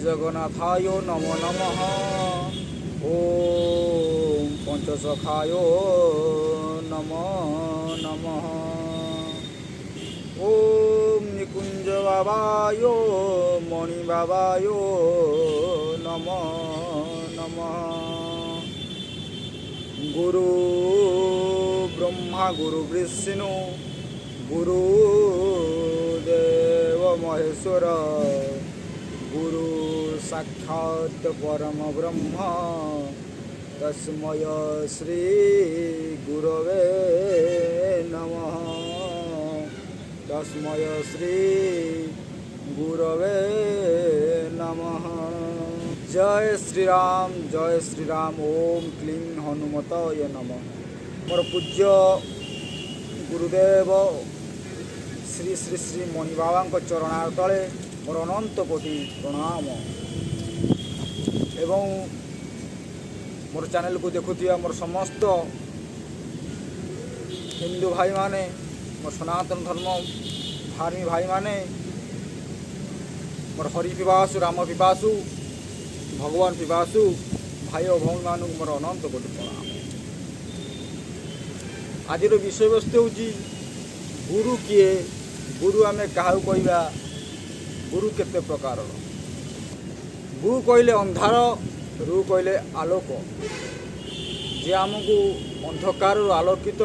ଜଗନ୍ନାଥାୟ ନମୋ ନମଃ। ଓଁ ପଞ୍ଚସଖାୟ ନମୋ ନମଃ। ଓଁ ନିକୁଞ୍ଜ ବାବାୟ ମଣି ବାବାୟ ନମୋ ନମଃ। ଗୁରୁ ବ୍ରହ୍ମା ଗୁରୁ ବିଷ୍ଣୁ ଗୁରୁ ଦେବ ମହେଶ୍ୱର, ଗୁରୁ ସାକ୍ଷାତ ପରମ ବ୍ରହ୍ମ, ତସ୍ମୟ ଶ୍ରୀ ଗୁରବେ ନମଃ। ତସ୍ମୟ ଶ୍ରୀ ଗୁରବେ ନମଃ। ଜୟ ଶ୍ରୀରାମ, ଜୟ ଶ୍ରୀରାମ। ଓମ୍ କ୍ଲିଂ ହନୁମତୟ ନମଃ। ମୋର ପୂଜ୍ୟ ଗୁରୁଦେବ ଶ୍ରୀ ଶ୍ରୀ ଶ୍ରୀ ମଣିବାବାଙ୍କ ଚରଣାର ତଳେ ମୋର ଅନନ୍ତ କୋଟି ପ୍ରଣାମ ଏବଂ ମୋର ଚ୍ୟାନେଲକୁ ଦେଖୁଥିବା ମୋର ସମସ୍ତ ହିନ୍ଦୁ ଭାଇମାନେ, ମୋର ସନାତନ ଧର୍ମ ଧାର୍ମୀ ଭାଇମାନେ, ମୋର ହରି ପିପାସୁ, ରାମ ପିପାସୁ, ଭଗବାନ ପିପାସୁ ଭାଇ ଓ ଭଉଣୀମାନଙ୍କୁ ମୋର ଅନନ୍ତ କୋଟି ପ୍ରଣାମ। ଆଜିର ବିଷୟବସ୍ତୁ ହେଉଛି ଗୁରୁ କିଏ, ଗୁରୁ ଆମେ କାହାକୁ କହିବା, ଗୁରୁ କେତେ ପ୍ରକାରର। ଗୁ କହିଲେ ଅନ୍ଧାର, ରୁ କହିଲେ ଆଲୋକ। ଯିଏ ଆମକୁ ଅନ୍ଧକାରରୁ ଆଲୋକିତ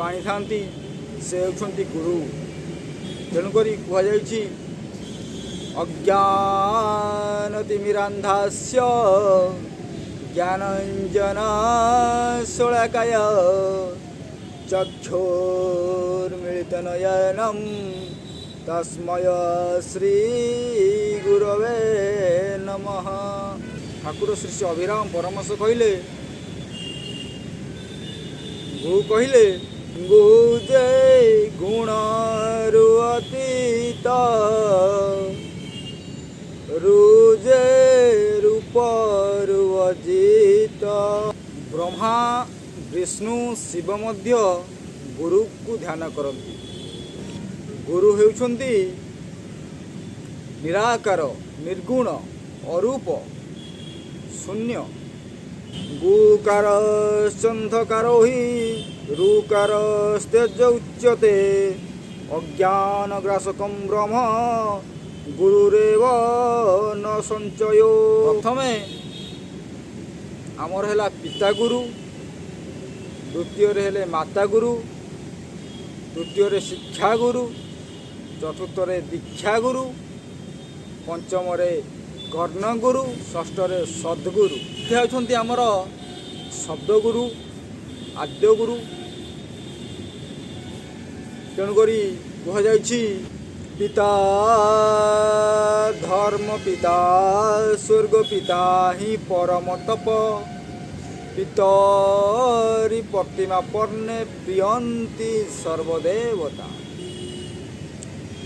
ଆଣିଥାନ୍ତି, ସେ ହେଉଛନ୍ତି ଗୁରୁ। ତେଣୁକରି କୁହାଯାଇଛି, ଅଜ୍ଞାନତିମିରାନ୍ଧସ୍ୟ ଜ୍ଞାନାଞ୍ଜନ ଶଳାକୟା ଚକ୍ଷୁର୍ମିଳିତ ନୟନମ୍ ତସ୍ମୟ ଶ୍ରୀ ଗୁରବେ ନମଃ। ଠାକୁର ଶ୍ରୀ ଶ୍ରୀ ଅଭିରାମ ପରମହଂସ କହିଲେ, ଗୁ କହିଲେ, ଗୁ ଯେ ଗୁଣରୁ ଅତୀତ, ରୁ ଯେ ରୂପରୁ ଅଜିତ। ବ୍ରହ୍ମା, ବିଷ୍ଣୁ, ଶିବ ମଧ୍ୟ ଗୁରୁକୁ ଧ୍ୟାନ କରନ୍ତି। ଗୁରୁ ହେଉଛନ୍ତି ନିରାକାର, ନିର୍ଗୁଣ, ଅରୂପ, ଶୂନ୍ୟ। ଗୁକାର ହି ରୁକାର ସ୍ତେଜ ଉଚ୍ୟତେ, ଅଜ୍ଞାନ ଗ୍ରାସକಂ ବ୍ରହ୍ମ ଗୁରୁରେବ ନ ସଂଶୟ। ପ୍ରଥମେ ଆମର ହେଲା ପିତା ଗୁରୁ, ଦ୍ୱିତୀୟରେ ହେଲେ ମାତା ଗୁରୁ, ତୃତୀୟରେ ଶିକ୍ଷା ଗୁରୁ, ଚତୁର୍ଥରେ ଦୀକ୍ଷା ଗୁରୁ, ପଞ୍ଚମରେ କର୍ଣ୍ଣଗୁରୁ, ଷଷ୍ଠରେ ସଦ୍ଗୁରୁ। ସେ ହେଉଛନ୍ତି ଆମର ଶବ୍ଦଗୁରୁ, ଆଦ୍ୟଗୁରୁ। ତେଣୁକରି କୁହାଯାଇଛି, ପିତା ଧର୍ମ ପିତା ସ୍ୱର୍ଗ ପିତା ହିଁ ପରମ ତପ, ପିତରି ପ୍ରତିମା ପର୍ଣ୍ଣେ ପ୍ରିୟନ୍ତି ସର୍ବଦେବତା।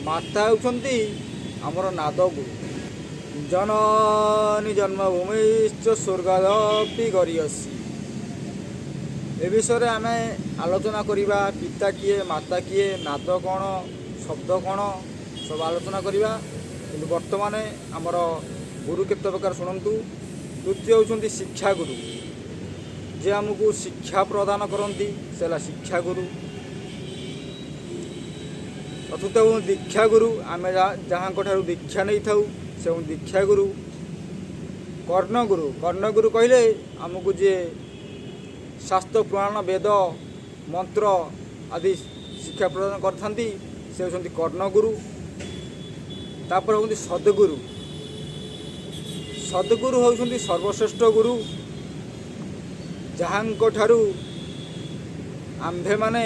ମାତା ହେଉଛନ୍ତି ଆମର ନାଦଗୁରୁ। ଜନନୀ ଜନ୍ମଭୂମିଶ୍ଚ ସ୍ୱର୍ଗାଦପି ଗରୀୟସୀ। ଏ ବିଷୟରେ ଆମେ ଆଲୋଚନା କରିବା। ପିତା କିଏ, ମାତା କିଏ, ନାଦ କ'ଣ, ଶବ୍ଦ କ'ଣ, ସବୁ ଆଲୋଚନା କରିବା। କିନ୍ତୁ ବର୍ତ୍ତମାନ ଆମର ଗୁରୁ କେତେ ପ୍ରକାର ଶୁଣନ୍ତୁ। ତୃତୀୟ ହେଉଛନ୍ତି ଶିକ୍ଷାଗୁରୁ। ଯିଏ ଆମକୁ ଶିକ୍ଷା ପ୍ରଦାନ କରନ୍ତି, ସେ ହେଲା ଶିକ୍ଷାଗୁରୁ। ଚତୁର୍ଥ ହେଉଛନ୍ତି ଦୀକ୍ଷାଗୁରୁ। ଆମେ ଯାହାଙ୍କ ଠାରୁ ଦୀକ୍ଷା ନେଇଥାଉ, ସେ ହେଉଛନ୍ତି ଦୀକ୍ଷାଗୁରୁ। କର୍ଣ୍ଣଗୁରୁ। କର୍ଣ୍ଣଗୁରୁ କହିଲେ ଆମକୁ ଯିଏ ଶାସ୍ତ୍ର, ପୁରାଣ, ବେଦ, ମନ୍ତ୍ର ଆଦି ଶିକ୍ଷା ପ୍ରଦାନ କରିଥାନ୍ତି, ସେ ହେଉଛନ୍ତି କର୍ଣ୍ଣଗୁରୁ। ତାପରେ ହେଉଛନ୍ତି ସଦ୍ଗୁରୁ। ସଦ୍ଗୁରୁ ହେଉଛନ୍ତି ସର୍ବଶ୍ରେଷ୍ଠ ଗୁରୁ, ଯାହାଙ୍କ ଠାରୁ ଆମ୍ଭେମାନେ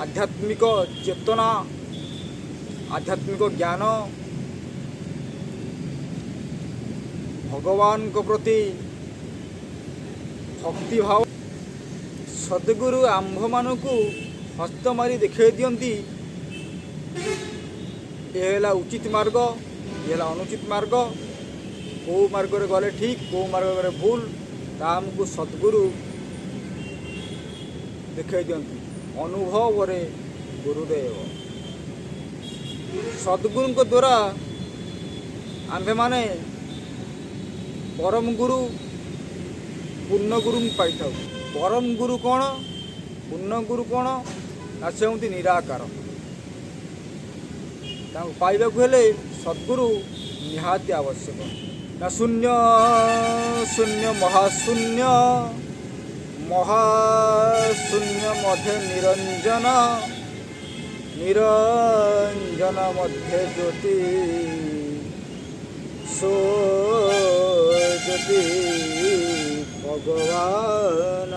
ଆଧ୍ୟାତ୍ମିକ ଚେତନା, ଆଧ୍ୟାତ୍ମିକ ଜ୍ଞାନ, ଭଗବାନଙ୍କ ପ୍ରତି ଭକ୍ତିଭାବ। ସଦ୍ଗୁରୁ ଆମ୍ଭମାନଙ୍କୁ ହସ୍ତ ମାରି ଦେଖାଇ ଦିଅନ୍ତି, ଏ ହେଲା ଉଚିତ ମାର୍ଗ, ଏ ହେଲା ଅନୁଚିତ ମାର୍ଗ, କେଉଁ ମାର୍ଗରେ ଗଲେ ଠିକ୍, କେଉଁ ମାର୍ଗରେ ଗଲେ ଭୁଲ, ତା ଆମକୁ ସଦ୍ଗୁରୁ ଦେଖାଇ ଦିଅନ୍ତି। ଅନୁଭବରେ ଗୁରୁଦେବ। ସଦ୍ଗୁରୁଙ୍କ ଦ୍ୱାରା ଆମ୍ଭେମାନେ ପରମ ଗୁରୁ, ପୂର୍ଣ୍ଣ ଗୁରୁଙ୍କୁ ପାଇଥାଉ। ପରମ ଗୁରୁ କ'ଣ, ପୂର୍ଣ୍ଣ ଗୁରୁ କ'ଣ ନା ସେ ହେଉଛନ୍ତି ନିରାକାର। ତାଙ୍କୁ ପାଇବାକୁ ହେଲେ ସଦ୍ଗୁରୁ ନିହାତି ଆବଶ୍ୟକ। ନା ଶୂନ୍ୟ ଶୂନ୍ୟ ମହାଶୂନ୍ୟ, ମହାଶୂନ୍ୟ ମଧ୍ୟେ ନିରଞ୍ଜନ, ନିରଞ୍ଜନ ମଧ୍ୟେ ଜ୍ୟୋତି, ସୋ ଜ୍ୟୋତି ଭଗବାନ।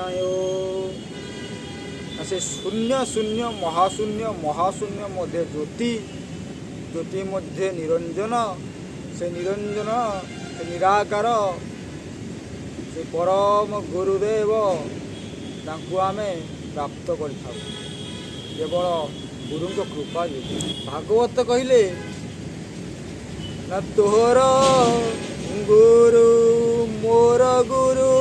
ସେ ଶୂନ୍ୟ ଶୂନ୍ୟ ମହାଶୂନ୍ୟ, ମହାଶୂନ୍ୟ ମଧ୍ୟେ ଜ୍ୟୋତି, ଜ୍ୟୋତି ମଧ୍ୟେ ନିରଞ୍ଜନ, ସେ ନିରଞ୍ଜନ, ସେ ନିରାକାର, ସେ ପରମ ଗୁରୁଦେବ, ତାଙ୍କୁ ଆମେ ପ୍ରାପ୍ତ କରିଥାଉ କେବଳ ଗୁରୁଙ୍କ କୃପା ଯୋଗୁଁ। ଭାଗବତ କହିଲେ ନା, ତୋର ଗୁରୁ ମୋର ଗୁରୁ,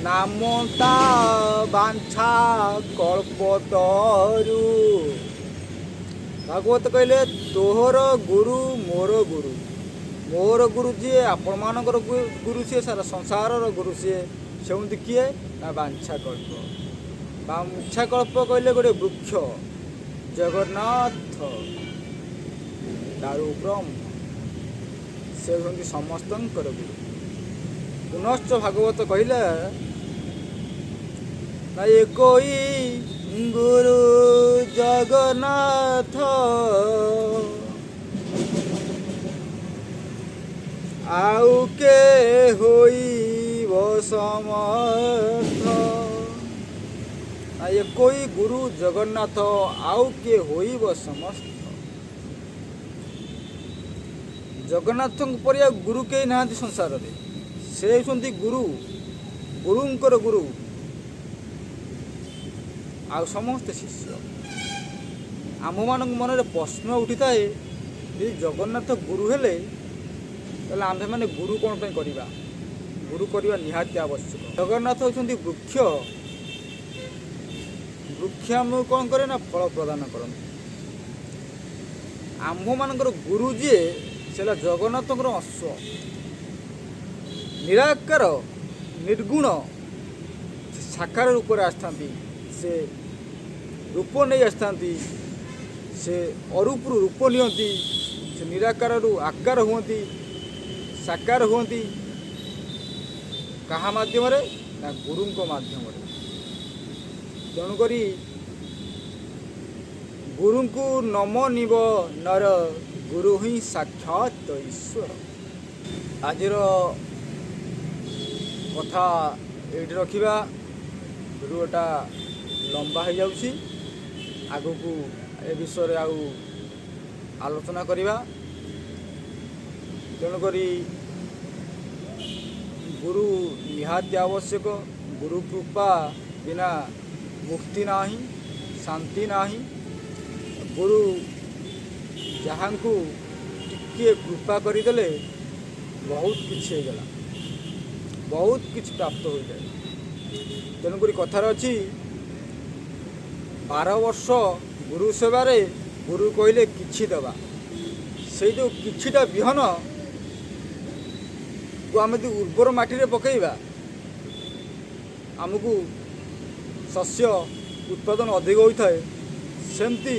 ନାମ ତା ବାଞ୍ଛା କଳ୍ପତରୁ। ଭାଗବତ କହିଲେ, ତୋହର ଗୁରୁ ମୋର ଗୁରୁ, ମୋର ଗୁରୁ ଯିଏ, ଆପଣମାନଙ୍କର ଗୁରୁ ସିଏ, ସାରା ସଂସାରର ଗୁରୁ ସିଏ, ସେମିତି କିଏ ନା ବାଞ୍ଛା କଳ୍ପ। ବାଞ୍ଛା କଳ୍ପ କହିଲେ ଗୋଟେ ବୃକ୍ଷ, ଜଗନ୍ନାଥ ଦାରୁ ବ୍ରହ୍ମ, ସେ ହେଉଛନ୍ତି ସମସ୍ତଙ୍କର ଗୁରୁ। ପୁନଶ୍ଚ ଭାଗବତ କହିଲେ ନା, ଏକୋଇ ଗୁରୁ ଜଗନ୍ନାଥ, ଆଉ କେ ହୋଇବ ସମର୍ଥ। ନା, ଏକୋଇ ଗୁରୁ ଜଗନ୍ନାଥ, ଆଉ କିଏ ହୋଇବ ସମସ୍ତ। ଜଗନ୍ନାଥଙ୍କ ପରି ଆଉ ଗୁରୁ କେହି ନାହାନ୍ତି ସଂସାରରେ। ସେ ହେଉଛନ୍ତି ଗୁରୁ, ଗୁରୁଙ୍କର ଗୁରୁ, ଆଉ ସମସ୍ତେ ଶିଷ୍ୟ। ଆମ୍ଭମାନଙ୍କ ମନରେ ପ୍ରଶ୍ନ ଉଠିଥାଏ, ଯଦି ଜଗନ୍ନାଥ ଗୁରୁ ହେଲେ, ତାହେଲେ ଆମ୍ଭେମାନେ ଗୁରୁ କ'ଣ ପାଇଁ କରିବା? ଗୁରୁ କରିବା ନିହାତି ଆବଶ୍ୟକ। ଜଗନ୍ନାଥ ହେଉଛନ୍ତି ବୃକ୍ଷ। ବୃକ୍ଷ ଆମକୁ କ'ଣ କରେ ନା ଫଳ ପ୍ରଦାନ କରନ୍ତି। ଆମ୍ଭମାନଙ୍କର ଗୁରୁ ଯିଏ, ସେ ହେଲା ଜଗନ୍ନାଥଙ୍କର ଅଂଶ, ନିରାକାର ନିର୍ଗୁଣ, ସେ ସାକାର ରୂପରେ ଆସିଥାନ୍ତି, ସେ ରୂପ ନେଇ ଆସିଥାନ୍ତି। ସେ ଅରୂପରୁ ରୂପ ନିଅନ୍ତି, ସେ ନିରାକାରରୁ ଆକାର ହୁଅନ୍ତି, ସାକାର ହୁଅନ୍ତି। କାହା ମାଧ୍ୟମରେ? ନା ଗୁରୁଙ୍କ ମାଧ୍ୟମରେ। ତେଣୁକରି ଗୁରୁଙ୍କୁ ନମନିବ ନର, ଗୁରୁ ହିଁ ସାକ୍ଷାତ ଈଶ୍ୱର। ଆଜିର କଥା ଏଇଠି ରଖିବା। ଭିଡ଼ିଓଟା ଲମ୍ବା ହେଇଯାଉଛି। ଆଗକୁ ଏ ବିଷୟରେ ଆଉ ଆଲୋଚନା କରିବା। ତେଣୁକରି ଗୁରୁ ନିହାତି ଆବଶ୍ୟକ। ଗୁରୁ କୃପା ବିନା ମୁକ୍ତି ନାହିଁ, ଶାନ୍ତି ନାହିଁ। ଗୁରୁ ଯାହାଙ୍କୁ ଟିକିଏ କୃପା କରିଦେଲେ ବହୁତ କିଛି ହେଇଗଲା, ବହୁତ କିଛି ପ୍ରାପ୍ତ ହୋଇଯାଏ। ତେଣୁକରି କଥାରେ ଅଛି, 12 ବର୍ଷ ଗୁରୁ ସେବାରେ ଗୁରୁ କହିଲେ କିଛି ଦେବା। ସେଇ ଯେଉଁ କିଛିଟା ବିହନ କୁ ଆମେ ଯଦି ଉର୍ବର ମାଟିରେ ପକାଇବା, ଆମକୁ ଶସ୍ୟ ଉତ୍ପାଦନ ଅଧିକ ହୋଇଥାଏ। ସେମିତି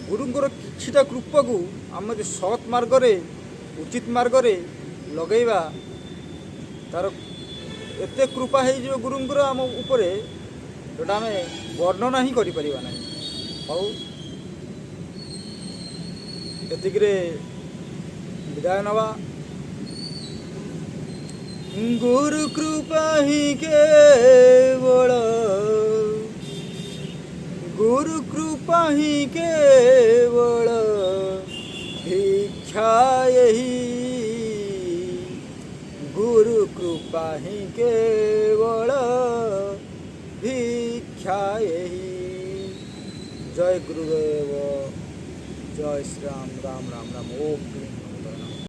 ଗୁରୁଙ୍କର କିଛିଟା କୃପାକୁ ଆମେ ଯଦି ସତ୍ ମାର୍ଗରେ, ଉଚିତ ମାର୍ଗରେ ଲଗାଇବା, ତାର ଏତେ କୃପା ହେଇଯିବ ଗୁରୁଙ୍କର ଆମ ଉପରେ, ଯେଉଁଟା ଆମେ ବର୍ଣ୍ଣନା ହିଁ କରିପାରିବା ନାହିଁ। ହଉ, ଏତିକିରେ ବିଦାୟ ନେବା। ଗୁରୁ କୃପା ହିଁ କେବଳ, ଗୁରୁ କୃପା ହିଁ କେବଳ ଭିକ୍ଷା ଏହି, ଗୁରୁ କୃପା ହିଁ କେବଳ ଭିକ୍ଷା ଏହି। ଜୟ ଗୁରୁଦେବ, ଜୟ ଶ୍ରୀରାମ, ରାମ ରାମ ରାମ, ଓମ୍ କ୍ଲିଂ।